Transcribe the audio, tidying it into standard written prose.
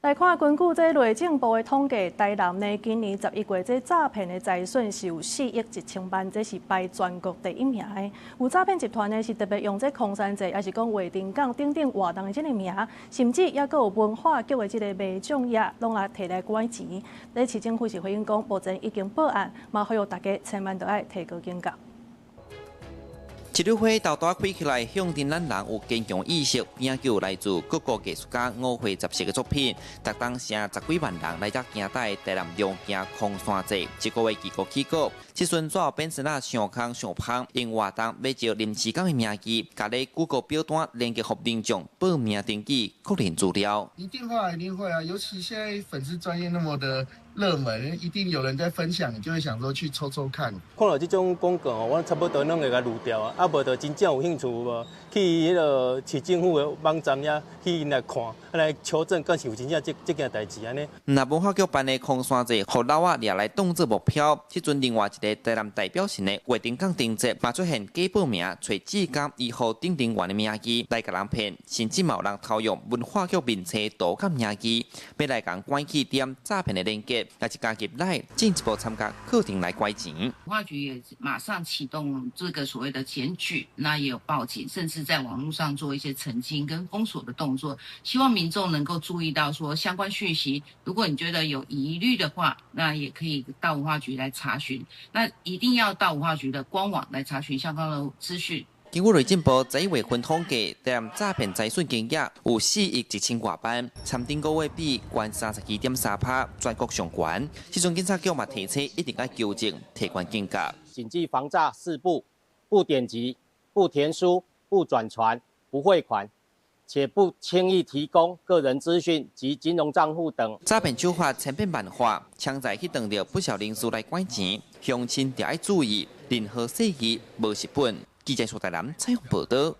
來看，根據這內政部的統計，台南呢今年11月這詐騙的財損是有4億1千萬，這是排全國第一名的。有詐騙集團呢是特別用這空山祭，抑是講月燈港等等活動的這个名，甚至猶閣有文化局的這个媽祖爺，攏來提來拐錢。咧市政府是回應講，目前已經報案，嘛呼籲大家千萬著愛提高警覺。一朵花豆大開起來，向著咱人有堅強意識，研究來自各國藝術家五花雜色的作品，逐冬成十幾萬人來遮行台台南龍行空山祭，一個月祈福起果。這陣怎變成啊上空上芳，用活動欲借臨時工的名義，共咧 Google 表單連結予民眾報名登記確認資料。一定會，一定會啊！尤其現在粉絲專頁那麼的熱門，一定有人在分享，你就會想說去抽抽看。看到這種廣告哦，我差不多攏會共濾掉啊。啊，無就真正有興趣無，去彼个市政府的網站遐去來看，來求證，敢是有真正這這件代誌按呢。若文化局辦的空山祭，予老仔掠來當做目標。這陣另外一个台南代表性的月燈港燈節，嘛出現假報名，揣志工醫護等人員的名義來共人騙，甚至嘛有人偷用文化局面冊圖佮名義，欲來共關起點詐騙的連結，抑是加入來進一步參加課程來拐錢。文化局也馬上啟動這個所謂的檢舉，那也有報警，甚至在網絡上做一些澄清跟封鎖的動作，希望民眾能夠注意到說相關訊息，如果你覺得有疑慮的話，那也可以到文化局來查詢，那一定要到文化局的官網來查詢相關的資訊。根據內政部11月份統計，台南詐騙財損金額有4億1千外萬，參頂個月比懸32.3%，全國上懸。這陣警察局嘛提醒，一定愛糾正，提懸警覺。謹記防詐四不：不點擊、不填輸、不轉傳、不匯款，且不輕易提供個人資訊及金融賬戶等。詐騙手法千變萬化，槍在去當著不少人士來拐錢，鄉親著愛注意，任何細節無蝕本。記者蘇台南採訪報道。